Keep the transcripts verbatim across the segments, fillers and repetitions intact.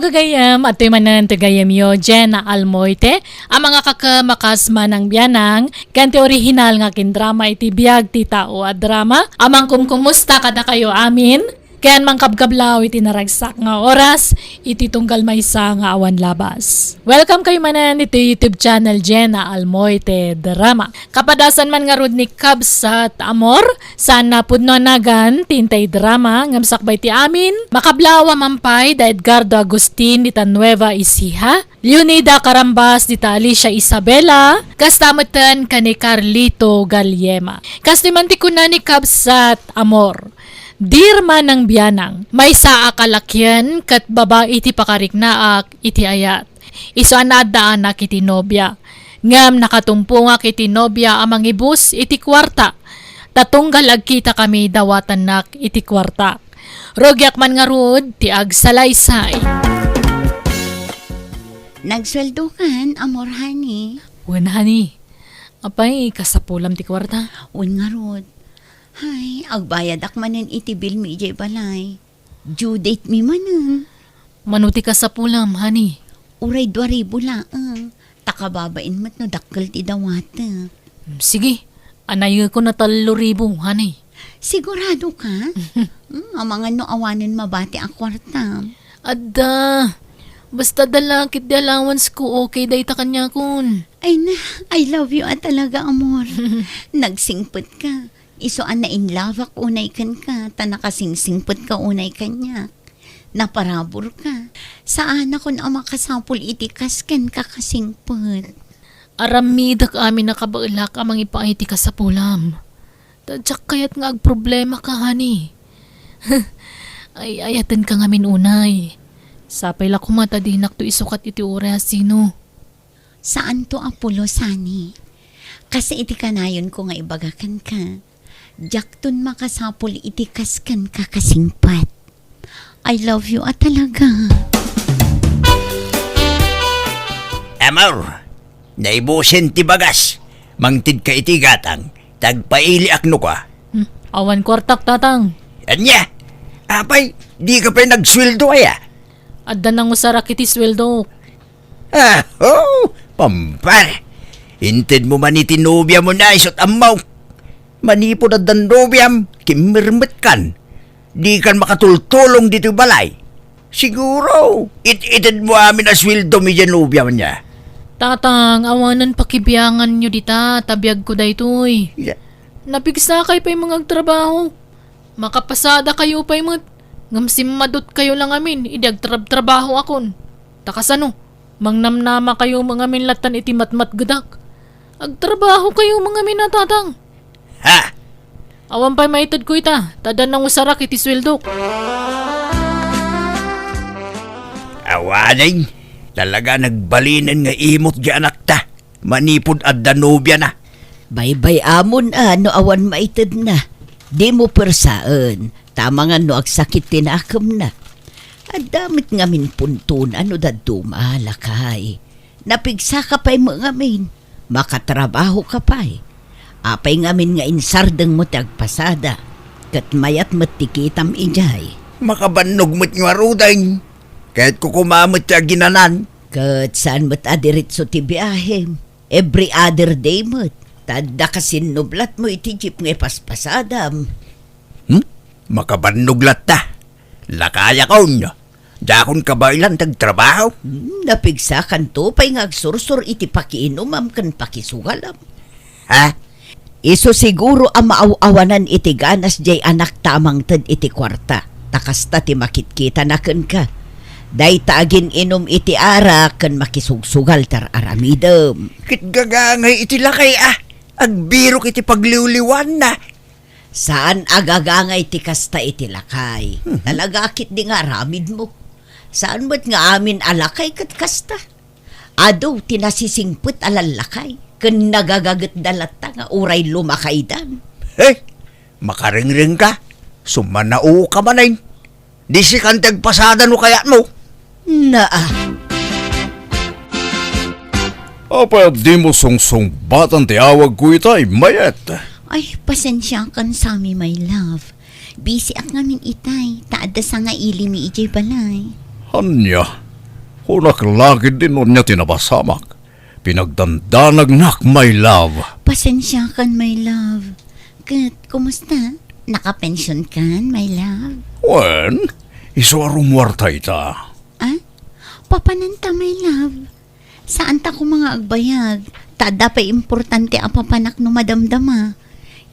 Gagayyem, adtoy manen ti gayyemyo, Jenna Almoite, a mangakakem a kas Manang Bianang, ken ti orihinal nga kindrama iti biag ti tao a drama, a mangkumkumusta kadakayo amin, ken mangkabkablaw iti naragsak nga oras, iti tunggal maysa nga awan labas. Welcome kayo manen iti YouTube channel, Jenna Almoite Drama. Kapadasan man ngarud ni Kabsat Amor, saan a pudno a nagan ti intay drama ngem sakbay ti amin, makablaw a man pay da Edgardo Agustin dita Nueva Ecija, Leonida Carambas dita Alicia Isabela, kasta metten ken ni Carlito Galiema. Kastoy man ti kuna ni Kabsat Amor, Dear Manang Bianang, maysa a kalakien ket babai ti pakariknaak iti ayat. Isu a naaddaanak iti nobia. Ngem nakatumpongak iti nobia a mangibus iti kuarta, ta tunggal agkitakami dawatannak iti kuarta. Rugiak man ngarud ti agsalaysay. Nagsueldokan, amor, honey? Wen, honey. Apay, kasapulam ti kuarta? Wen ngarud. Hay, agbayadak manen iti bill mi idiay balay. Due date mi manen. Mano ti kasapulam, honey? Uray dua ribu laeng. Ta kababain met no dakkel ti dawatek. Sige, anayekon a tallo ribu, honey. Sigurado ka? Hmm, amangan no awanen mabati a kuarta. Adda. Basta dala ket di allowance ko, okay dayta kaniakon. Ay na, I love you a talaga, amor. Nagsingpet ka. Isu a nainlove-ak unay kenka, ta nakasingsingpet ka unay kaniak. Naparabur ka. Saanakon a makasapul iti kas kenka kasingpet. Aramidek amin a kabaelak a mangipaay ti kasapulam. Ta diak kayat nga agproblema ka, honey. Ay, ayaten ka ngamin unay. Sapay la koma ta dinakto isukat iti uray a sino. Saanto a pulos, honey. Kas iti kanayonko nga ibaga kenka, diakton makasapul iti kas kenka kasingpet. I love you a talaga. Amor, naibusen ti bagas. Mangted ka iti gatang, ta agpailiak no kua. Hmm, awan kuartak, tatang. Ania? Apay, di ka pay nagsueldo aya? Adda nangusarak iti sueldo. Ah, oh, pampar. Inted mo man iti nobia mo na isut ammo. Manipud addan nobiam, kimmirmet kan. Di kan makatultulong ditoy balay. Siguro, it-ited mo amin a sueldo mi diay nobia niya. Tatang, awanan pakibiangan nyo dita, ta biag ko daytoy. Ya. Napigsa kay pay mga agtrabaho. Makapasada kayo pay met. Ngem simmadot kayo lang amin, idi agtrabtrabaho akon. Ta kasano? Mangnamnama kayo mangamin latan iti matmatgedak. Agtrabaho kayo mangamin a tatang. Ha? Awan pay maited ko ita, ta adda nangusarak iti sueldok. Awanen, talaga nagbalinen nga imot di anakta. Manipud adda nobiana. Baybay-amon a no awan maitedna. Dimo persaen, ta amangan no agsakit ti nakemna. Adda met ngamin puntona no dadduma, lakay. Napigsaka pay met ngamin. Makatrabahoka pay. Apay ngamin nga insardengmo ti agpasada, ket mayat met ti kitam idiay. Makabannog met ngaruden. Kayatko koma met ti aginanan. Ket saan met a diretso ti biahem. Every other day met. Ta adda ka sinnublatmo iti jeep nga ipaspasadam. Hmm? Makabannog latta. Lakayakon. Dakon kabaelan ti agtrabaho. Hmm, napigsakanto pay nga agsursur iti pakiinumam ken pakisugalam. Ha? Isu siguro a maaw-awanan iti ganas diay anakta a mangted iti kuarta, ta kasta ti makitkitana kenka. Dayta agin-inum iti arak ken makisugsugal ti ar-aramidem. Ket gagangay iti lakay a, agbirok iti pagliwliwaanna. Saan a gagangay ti kasta iti lakay. Mhm. Talaga ketdi nga aramidmo. Saan met nga amin a lakay ket kasta. Adu ti nasisingpet a lallakay, ken nagagagetda latta nga uray lumakaydan. He! Makarengreng ka, sumanao ka manen. Di sikan ti agpasada no kayatmo. Naa. Apay a dimo sungsungbatan ti awagko itay, Mayet? Ay, pasensiakan, Sammy, my love. Busy ak ngamin itay, ta adda sangaili mi idiay balay. Ania? Kunak la ketdin no ania ti napasamak. Pinagdandanagnak, my love. Pasensiakan, my love. Ket, kumusta? Nakapensionkan, my love? Wen, isu a rumuarta ita. Ah? Papananta, my love. Saanta koma nga agbayag, ta adda pay importante a papanak no madamdama.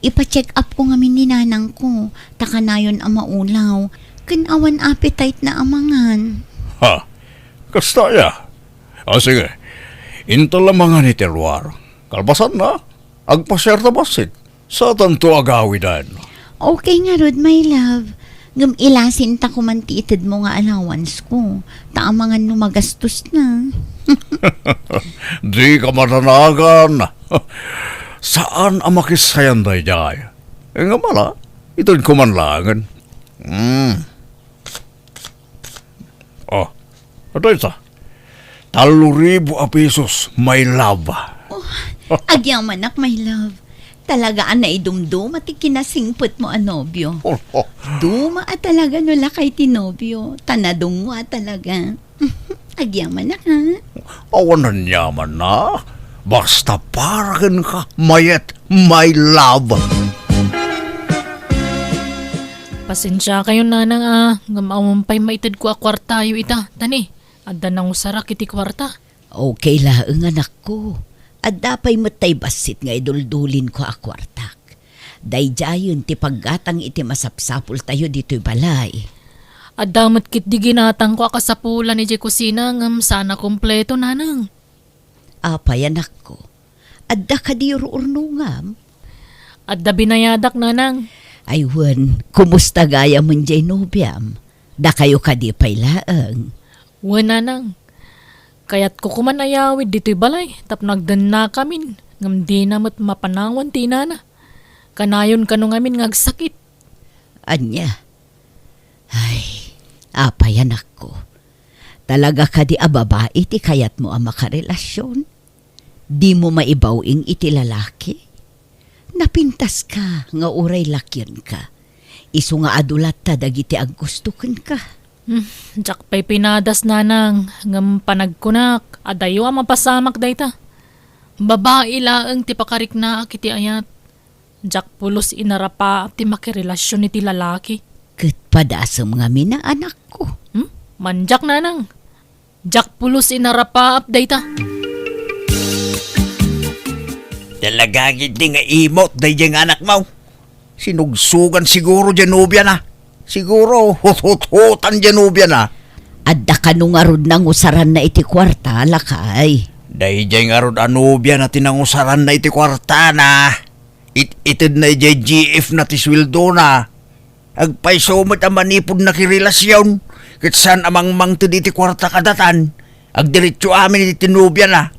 Ipa-check up ko ngamin ni nanangko, ta kanayon a maulaw, ken awan appetite na a mangan. Ha? Kasta aya? Ah, sige. Inta la mangan iti ruar. Kalpasanna, agpasiarta bassit. Saantanto agawiden. Okay ngarud, my love. Ngem ilasinta koman ti itedmo nga allowance ko. Ta amangan no magastos na. Dika madanagan. Saan a makisayan daydiay. Ngem ala, ited koman laengen. Hmm. Oh, adda ita. Tallo ribu a pesos, my love. Oh, agyamanak, my love. Talaga a naidumduma ti kinasingpetmo a nobio. Duma a talaga no lakay ti nobio, ta nadungngo a talaga. Agyamanak, ha? Awan aniamanna. Basta para kenka, Mayet, my love. Pasensiakayon, nanang, a, ngem awan pay maitedko a kuartayo ita. Tani, adda nangusarak iti kuarta. Okay laeng, anakko. Adda pay met tay bassit nga iduldulinko a kuartak. Daydiayen ti paggatang iti masapsapultayo ditoy balay. Adda met ketdi ginatangko a kasapulan idiay kusina ngem saan a kompleto, nanang. Apay, anakko? Adda kadi ruurnongam? Adda binayadak, nanang. Ay wen, kumusta gayamen diay nobiam? Dakayo kadi pay laeng? Wen, nanang. Kayatko koman ayawid ditoy balay tapno agdennakamin, ngem dina met mapanawan ti inana. Kanayon kano ngamin nga agsakit. Ania? Ay, apay, anakko. Talaga kadi a babai ti kayatmo a makarelasion? Dimo maibaw-ing iti lalaki? Napintaska nga uray lakionka. Isu nga adu latta dagiti aggusto kenka. Hmm, diak pay pinadas, nanang, ngem panagkunak, adayo a mapasamak dayta. Babai laeng ti pakariknaak iti ayat. Diak pulos inarapaap ti makirelasion iti lalaki. Ket padasem ngamin a, anakko. Hmm? Mandiak, nanang. Diak pulos inarapaap dayta. Talaga ketdi nga imot daydiay nga anakmo. Sinugsugan siguro diay nobiana. Siguro huthuthutan diay nobiana. Adda kano ngarud nangusaranna iti kuarta, lakay? Daydiay ngarud a nobiana ti nangusaranna iti kuartana. It-itedna idiay G F na ti sueldona. Agpayso met a manipud nakirelasion, ket saan a mangmangted iti kuarta kadatan. Agdiretso amin iti nobiana.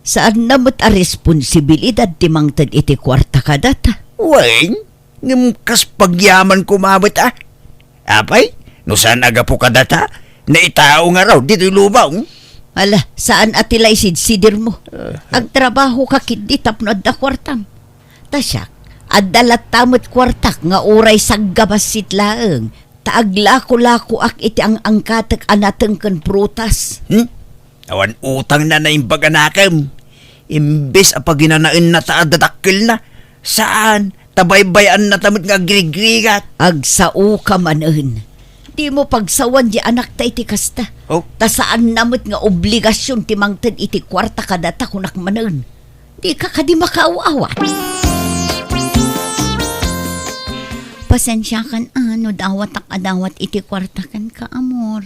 Saanna met a responsibilidad ti mangted iti kuarta kadata. Wen, ngem kas pagyaman koma met a. Apay, no saan a gapu kadata, naitao ngarud ditoy lubong. Ala, saan a ti la isidsidirmo. Agtrabahoka ketdi tapno adda kuartam. Ta siak, adda latta met kuartak nga uray saggabassit laeng, ta aglakolakoak iti ang-angkatek a nateng ken prutas. Hmm? Awan utangna naimbag a nakem. Imbes a paginanaenna ta adda dakkelna, saan, ta baybay-annata met nga agrigrigat. Agsaoka manen. Dimo pagsawan diay anakta iti kasta. Oh? Ta saanna met nga obligasion ti mangted iti kuarta kadata, kunak manen. Dika kadi makaaw-awat? Pasensiakan a no dawatak a dawat iti kuarta kenka, amor.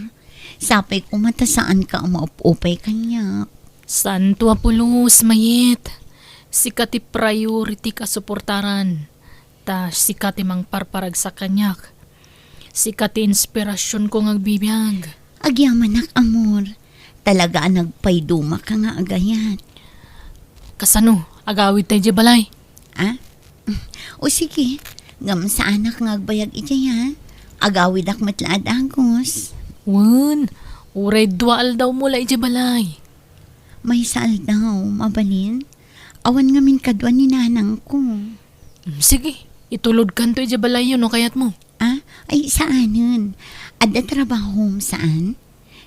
Sapay koma ta saanka a maupupay kaniak. Saanto a pulos, Mayet. Sika ti priority-k a suportaran. Ta sika ti mangparparagsak kaniak. Sika ti inspirasionko nga agbibiag. Agyamanak, amor. Talaga a nagpaydumaka nga agayat. Kasano? Agawidta idiay balay? Ah? O sige, ngem saanak nga agbayag idiay, ha? Agawidak met la a dagus. Wen, uray dua aldawmo la idiay balay. Maysa aldaw, mabalin? Awan ngamin kadua ni nanangko. Mm, sige, itulodkanto idiay balayyo no kayatmo. Ah, ay, saanen. Adda trabahom, saan?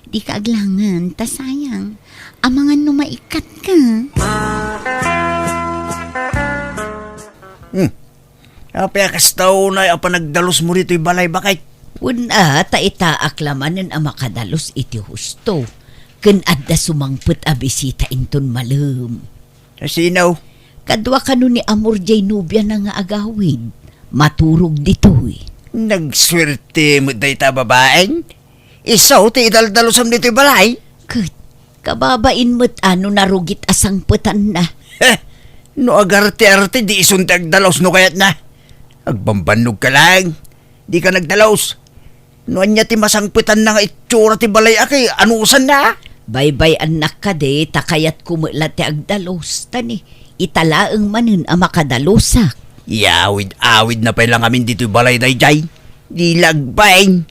Dika aglangen, ta sayang. Amangan no maikkatka. Hmm. Apay a kasta unay a panagdalusmo ditoy balay, baket? Wen a, ta itaak la manen a makadalus iti husto. Ken adda sumangpet a bisita inton malem. Sino? Kadua kano ni Amor jay nobiana nga agawid. Maturog ditoy. Nagsuerte met dayta a babaeng. Isu ti idaldalusam ditoy balay. Ket kababain met a no narugit a sangpetanna. Heh! No agarte-arte, di isun ti agdalus no kayatna. Agbambannog ka laeng. Dika nagdalus. No ania ti masangpetanna nga itsura ti balay a kay anusanna? Baybay-annak kadi, ta kayatko met la ti agdalus, ta ni, ita laeng manen a makadalusak. Yawid-awidna pay la ngamin ditoy balay daydiay. Di la agbain.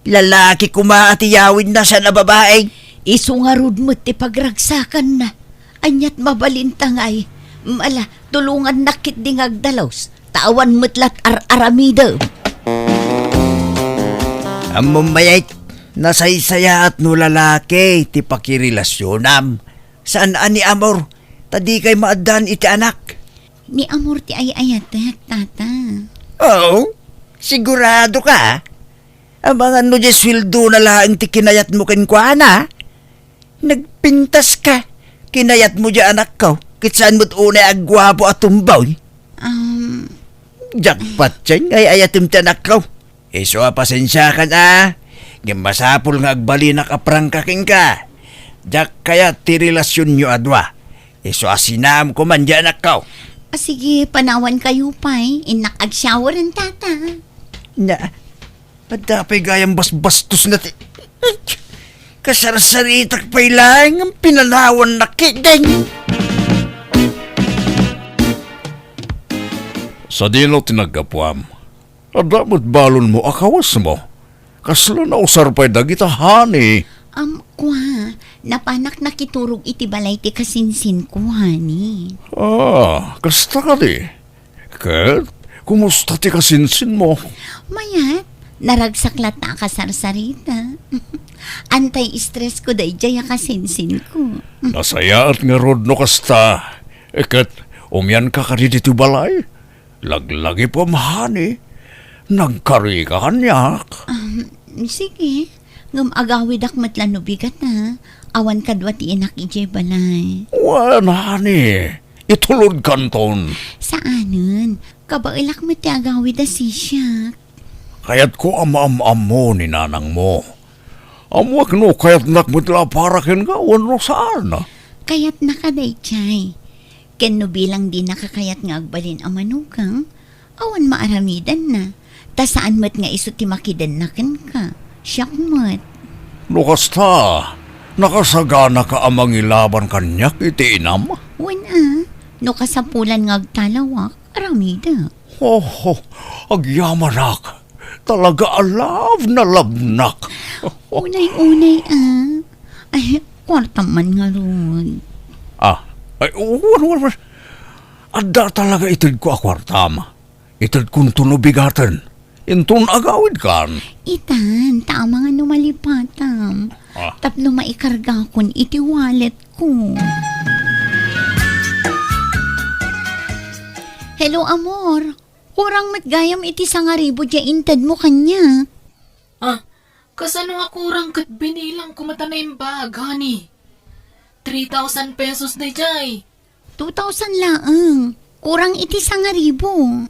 Lalaki koma a ti yawidna, saan a babae. Isu ngarud met ti pagragsakanna. Aniat mabalinta ngay? Ala, tulongannak ketdi nga agdalus, ta awan met lat ar-aramidem. Ammom, Mayet, nasaysayaat no lalaki ti pakirelasionam. Saan a ni Amor, ta dikay maaddaan iti anak. Ni Amor ti ay-ayatek, tata. Oo, sigurado ka? Amangan no diay sueldona laeng ti kinayatmo kenkuana? Nagpintas ka. Kinayatmo diay anakko, ket saan met unay a guapo a tomboy. Um, Jackpot, Cheng, ay-ayatem ti anakko. Isu a pasensiakan a, ngem masapul nga agbalinak a prangka kenka. Diak kayat ti relasionyo a dua. Isu a sinaam koman diay anakko. A, sige, panawankayo pay. Innak agshower, tata. Na, adda pay gayam basbastosna ti, kasarsaritak pay laeng nga pinanawannak ketdin. Sadino ti naggapuam? Adda met balonmo a kawesmo. Kasla nausar pay dagita, honey. Am, kua, napanak nakiturog iti balay ti kasinsinko, honey. Ah, kasta kadi? Ket, kumusta ti kasinsinmo? Mayat, naragsak latta a kasarsarita. Anti-stress ko daydiay a kasinsinko. Nasayaat ngarud no kasta. Ket, umianka kadi ditoy balay? Laglagipem, honey. Nagkarika kaniak. Um, sige. Ngem agawidak met la no bigat, a. Awan kadua ti inak idiay balay. Wen, honey. Itulodkanton. Saanen. Kabaelak met ti agawid a sisiak. Kayatko a maam-ammo ni nanangmo. Ammoak no kayatnak met la a para kenka wenno saan. Kayatnaka daydiay. Ken no bilang dinaka kayat nga agbalin a manugang, awan maaramidanna, ta saan met nga isu ti makidenna kenka. Siak met. No kasta, nakasaganaka a mangilaban kaniak iti inam? Wen a, no kasapulan nga agtalawak, aramidek. Oh, agyamanak. Talaga a love na love nak. Unay-unay a. Ay, kuartam man ngarud. Ah, ay, wen, wen, wen. Adda talaga itedko a kuartam. Itedkonto no bigaten. Inton agawidkan. Itan, ta amangan no malipatam. Ah. Tapno maikargakon iti walletko. Hello, amor. Kurang met gayam iti sangaribu diay intedmo kaniak. Ah, kasano a kurang ket binilangko met a naimbag, honey? Three thousand pesos daydiay. Two thousand laeng. Kurang iti sangaribu.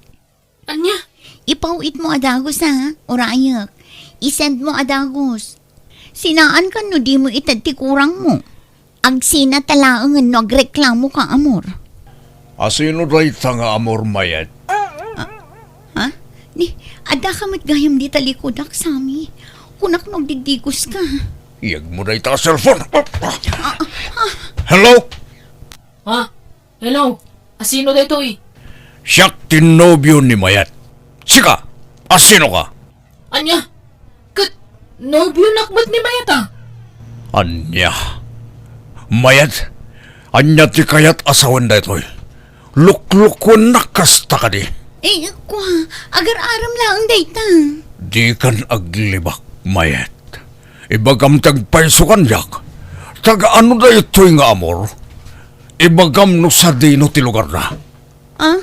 Ania? Ipaw-itmo a dagus, a, urayek. I-sendmo a dagus. Sinaankan no dimo ited ti kurangmo. Agsinata laengen no agreklamoka, amor. Asino dayta nga amor, Mayet? Ah, ha? Ni, addaka met gayam dita likudak, Sammy. Kunak no agdigdigoska. Iyegmo dayta a cellphone. Ah, ah, ah. Hello? Ha? Hello? Asino daytoy? Siak ti nobio ni Mayet. Sika, asinoka? Ania? Ket nobionak met ni Mayet a? Ania? Mayet, ania ti kayat a sawen daytoy? Luklukuennak kasta kadi? Eh, kua, agar-aram laeng dayta. Dikan aglibak, Mayet. Ibagam ti agpayso kaniak. Taga-ano daytoy nga amor? Ibagam no sadino ti lugarda. Ah?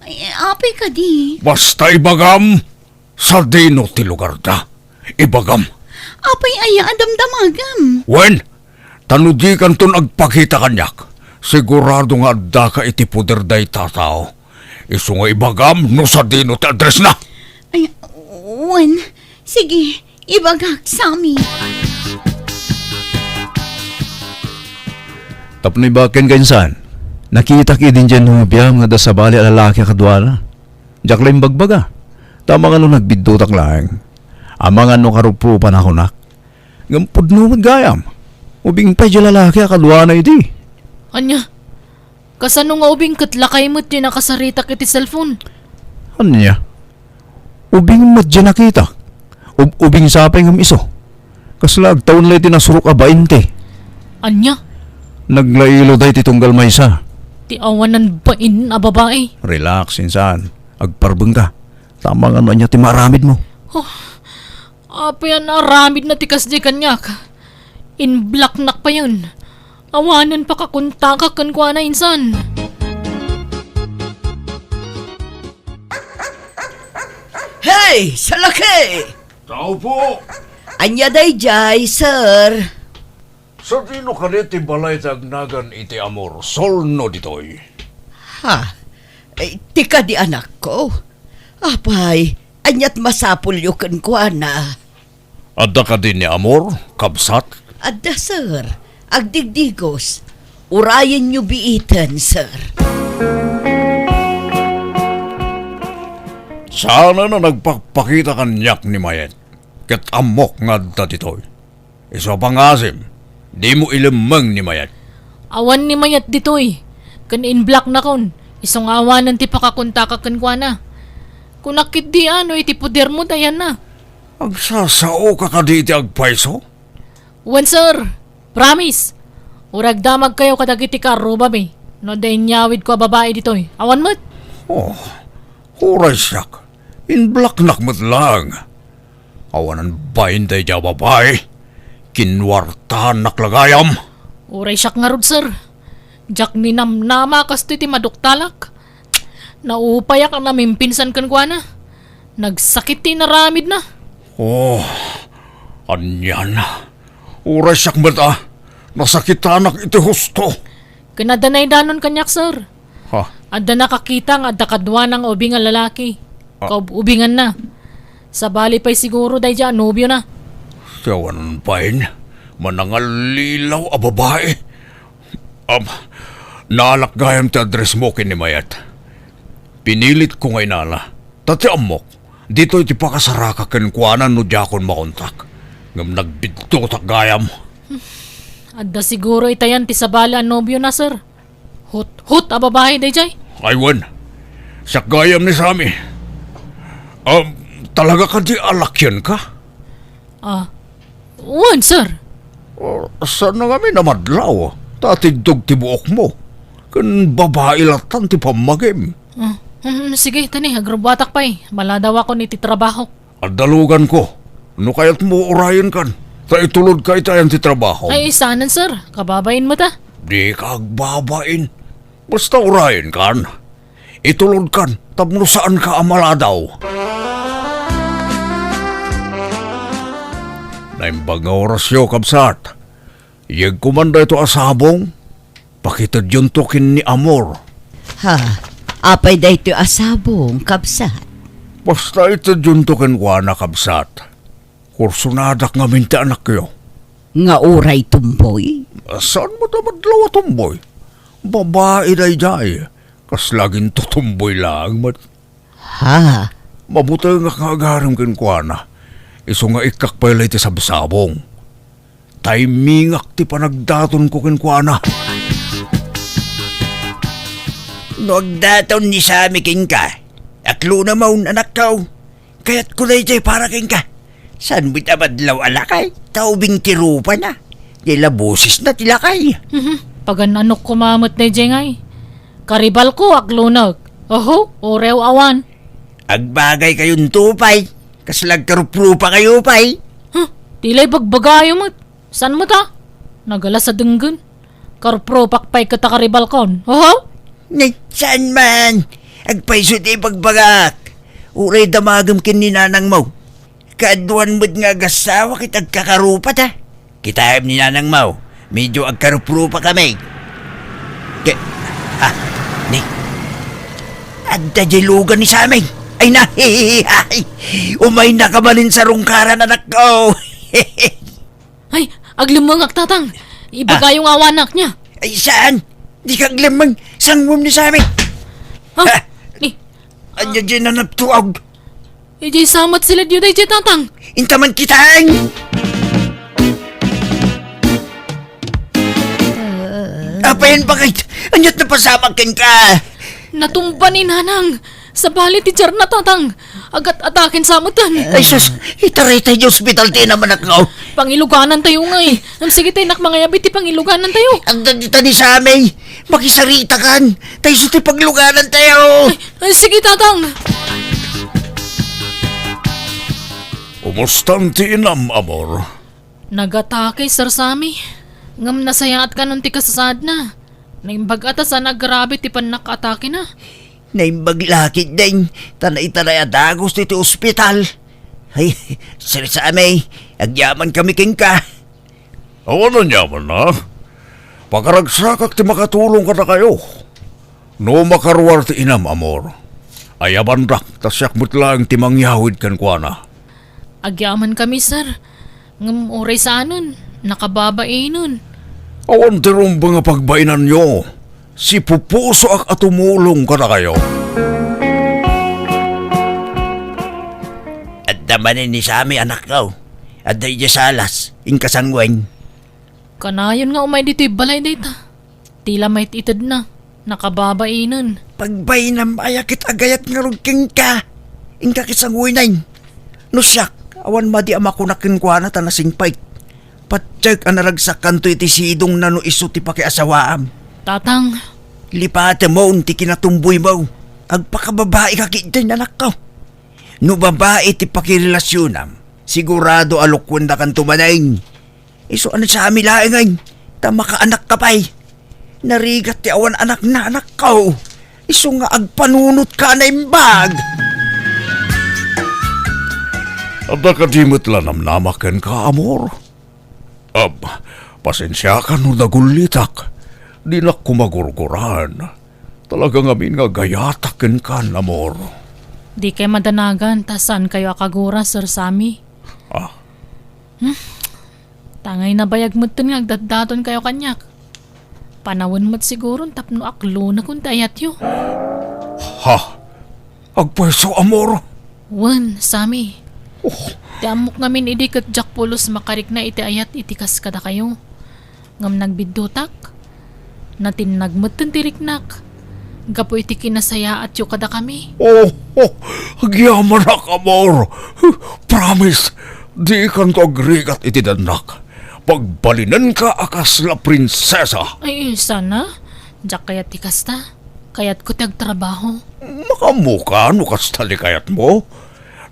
Ay, apay kadi? Basta ibagam, sadino ti lugarda. Ibagam. Apay aya a damdamagam? Wen, ta no dikanton agpakita kaniak, sigurado nga addaka iti poder dayta a tao. Isu nga ibagam no sadino ti addressna. Ay, wen, sige, ibagak, Sammy. Tapno ibagak kenka, insan, nakitak idi diay nobiam nga adda sabali a lalaki a kaduana. Diak la imbagbaga, ta amangan no nagbiddutaka laeng. Amangan no karuprupanak kunak. Ngem pudno met gayam. Ubing pay diay lalaki a kaduana idi. Ania? Kasano nga ubing ket lakay met diay nakasaritak iti cellphone? Ania? Ubing met diay nakitak. Ub-, ubing sa pay ngem isu. Kasla agtawen la iti nasurok a bainte. Ania? Naglailo dayta tunggal maysa. Ti awanan bain a babai. Relax, insan. Agparbengka. Ta amangan no ania ti maaramidmo. Oh, apay a naaramidna ti kasdi kaniak? In-blocknak payen. Awanen pakakontakak kenkuana, insan. Hey, salaki! Tao po! Ania daydiay, sir? Sadino kadi ti balay ti agnagan iti Amor, Solno ditoy? Ha? Eh, ti kadi anakko? Apay, aniat masapulyo kenkuana? Adda kadi ni Amor, kabsat? Adda, sir. Agdigdigos. Urayenyo biiten, sir. Saanen a nagpakpakita kaniak ni Mayet, ket ammok nga adda ditoy. Isu a pangasim, dimo ilemmeng ni Mayet. Awan ni Mayet ditoy, ken in-blocknakon, isu nga awanen ti pakakontakak kenkuana. Kunak ketdi a no iti podermo ti ayanna. Agsasaoka kadi iti agpayso? Wen, sir. Promise. Uray agdamagkayo kadagiti kaarrubami no adda inyawidko a babai ditoy. Awan met. Oh, uray siak. In-blocknak met laeng. Awanan bain daydiay a babai. Kinuartaannak la gayam. Uray siak ngarud, sir. Diak ninamnama a kastoy ti maduktalak. Naupayak a namimpinsan kenkuana. Nagsakit ti inaramidna. Oh, anian. Uray siak met a nasakitanak iti husto. Ken adda naidanon kaniak, sir. Ha? Adda nakakita nga adda kaduana nga ubing a lalaki. Ah. Kaub-ubinganna. Sabali pay siguro daydiay a nobiona. Ti awanan bain, manangallilaw a babai. Am, naalak gayam ti addressmo ken ni Mayet. Pinilitko nga inala. Ta ti ammok, ditoy ti pakasarakak kenkuana no diakon makontak. Ngem nagbidduttak gayam. Adda siguro itayan ti sabali a nobiona, sir. Hut-hut a babai daydiay. Ay, wen. Siak gayam ni Sammy. Ah, talaga kadi a lakianka? Ah, wen, sir. Oh, saan ngamin a madlaw? Ta tigtug ti buokmo. Ken babai lattan ti pammagim. Ah, hmm, sige, tani, agrubbuatak pay. Maladawakon iti trabahok. Adda luganko. No kayatmo, urayenkan. Ta itulodka itayan ti trabaho. Ay, saanen, sir. Kababain met a. Dika agbabain. Basta urayenkan. Itulodkan tapno saanka a maladaw. Naimbag nga orasyo, kabsat. Yegko man daytoy a sabong, pakitedyonto ken ni Amor. Ha? Apay daytoy a sabong, kabsat? Basta itedyonto kenkuana, kabsat. Kursonadak ngamin ti anakyo. Nga uray tumboy? Saan met a madlaw a tumboy? Babai daydiay. Kasla agintutumboy laeng met. Ha? Mabutengak nga agarem kenkuana. Isu nga ikkak pay la iti sabsabong. Taymingak ti panagdatonko kenkuana. No agdaton ni Sammy kenka, aklonamon, anakko. Kayatko daydiay para kenka. Saan met a madlaw a lakay? Ta ubing ti rupana. Diay la bosesna ti lakay. Mhm. Pagan-anok koma met daydiay ngay. Karibalko, aklonek. Oho, uray awan. Agbagaykayon to pay. Kasla agkaruprupakayo pay. Huh, Dila ibagbagayo met. Saan met a? Nagalas a denggen. Karuprupak pay ket a karibalkon. Oho? Ni, saan man? Agpayso ti ibagbagak. Uray damagem ken ni nanangmo. Kaaduan met nga agassawa ket agkakarupat a. Kitaem ni nanangmo, medio agkaruprupa kami. Ke, ah, ni, adda diay lugan ni Sammy. Ay na, umayna ka manen sa rungkaran, anakko. Ay, aglemmengak, Tatang. Ibagayo nga awanak niya. Ay, saan? Dika aglemmeng, sanguem ni Sammy. Ah, Ha? Ni, Ania diay nanaptuaw? Idiay samat sila diyo daydiay, Tatang. Inta man kitaen. Apayen bakit? Aniat napasamak kenka? Natumba ni Nanang. Sabali ti tiarna, Tatang. Agat-ataken sa metten. Ay, sus, itaray tayo ospital ti inam, anakko. Pangiluganan tayo ngay. Am, sige tayo, nak, mangayabi ti pangiluganan tayo. Ang dagita ni Sammy. Makisarita kan. Tayo sa ti pagluganan tayo. Ay, ay, sige, Tatang. Umustan ti inam, amor? Nagatake, Sir Sammy. Ngem nasayaat kanon ti kasasaadna. Naimbag a ta saan a grabe ti pannakaatakena. Naimbag la ketdin, ta naitaray a dagus iti ospital. Ay, Sir Sammy, agyaman kami kenka. Awan aniaman a. Pakaragsakak ti makatulong kadakayo. No makaruar ti inam, amor, ayabandak, ta siak met laeng ti mangyawid kenkuana. Agyaman kami, sir. Ngem uray saanen, nakababainen. Awan ti rumbeng a pagbainanyo. Sipupusoak a tumulong kadakayo. Adda manen ni Sammy, anakko. Adda idiay salas, inka sanguem. Kanayon nga umay ditoy balay dayta. Ti la maititedna, nakababainen. Pagbainam aya ket agayat ngarud kenka. Inka ket sanguem. No siak, awan madi a makuna kenkuana ta nasingpet. Patiek a naragsakkanto iti sidongna no isu ti pakiasawaam. Tatang. Lipatemon ti kinatumboymo. Agpakababai ka ketdin, anakko. No babai ti pakirelasionam, sigurado a lokuendakanto manen. Isu a ni Sammy laengen, ta makaanakka pay. Narigat ti awan anakna, anakko. Isu nga agpanunotka a naimbag. Adda kadi met la namnamak kenka, amor? Ab, pasensiakan no dagullitak. Dinak koma gurguraan. Talaga ngamin nga agayatak kenkan, amor. Dikay madanagan ta saankayo a kagura, Sir Sammy. Ah? Hmm? Tangay nabayag metten nga agdatdatonkayo kaniak. Panawen met siguron tapno aklonakon ti ayatyo. Ha? Agpayso, amor? Wen, Sammy. Oh. Ti ammok ngamin idi ket diak pulos makarikna iti ayat iti kas kadakayo. Ngem nagbiddutak. Natinnag metten ti riknak gapu iti kinasayaatyo kadakami. Oh, oh, agyamanak, amor. Promise, dikanto agrigat iti dannak. Pagbalinenka a kasla prinsesa. Ay, sana? Diak kayat ti kasta. Kayatko ti agtrabaho. Makaammoka no kasta ti kayatmo?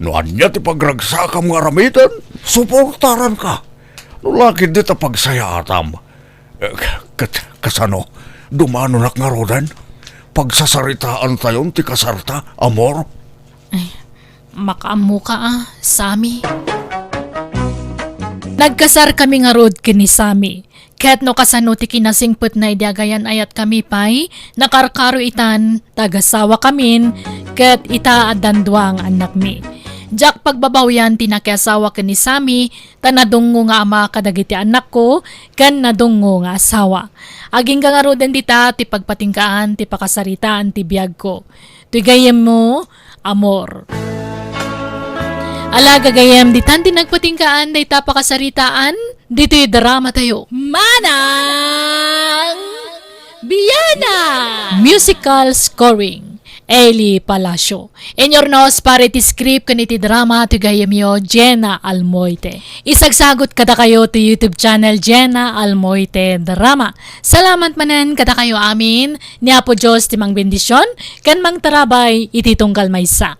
No ania ti pagragsakam nga aramiden, suportaranka. No la ketdi ta pagsayaatam, eh, ket kasano, dumanonak ngaruden? Pagsasaritaantayon ti kasarta, amor? Ay, makaammoka a, Sammy. Nagkasarkami ngarud ken ni Sammy. Ket no kasano ti kinasingpetna idi agayan-ayatkami pay, nakarkaro itan, ta agasawakamin, ket ita addan dua nga annakmi. Diak pagbabawian ti nakiasawa ken ni Sammy, ta nadungngo nga ama kadagiti annakko, ken nadungngo nga asawa. Agingga ngaruden dita ti pagpatinggaan ti pakasaritaan ti biagko. Ti gayyemmo, amor. Ala, gagayyem, ditan ti nagpatinggaan dayta pakasaritaan ditoy drama tayo. Manang Biana! Musical scoring, Eli Palacio. Inurnos para iti script ken iti drama ti gayyemyo, Jenna Almoite. Isagsagut kadakayo ti YouTube channel, Jenna Almoite Drama. Salamat manen kadakayo amin. Ni Apo Dios ti mangbendision ken mangtarabay iti tunggal maysa.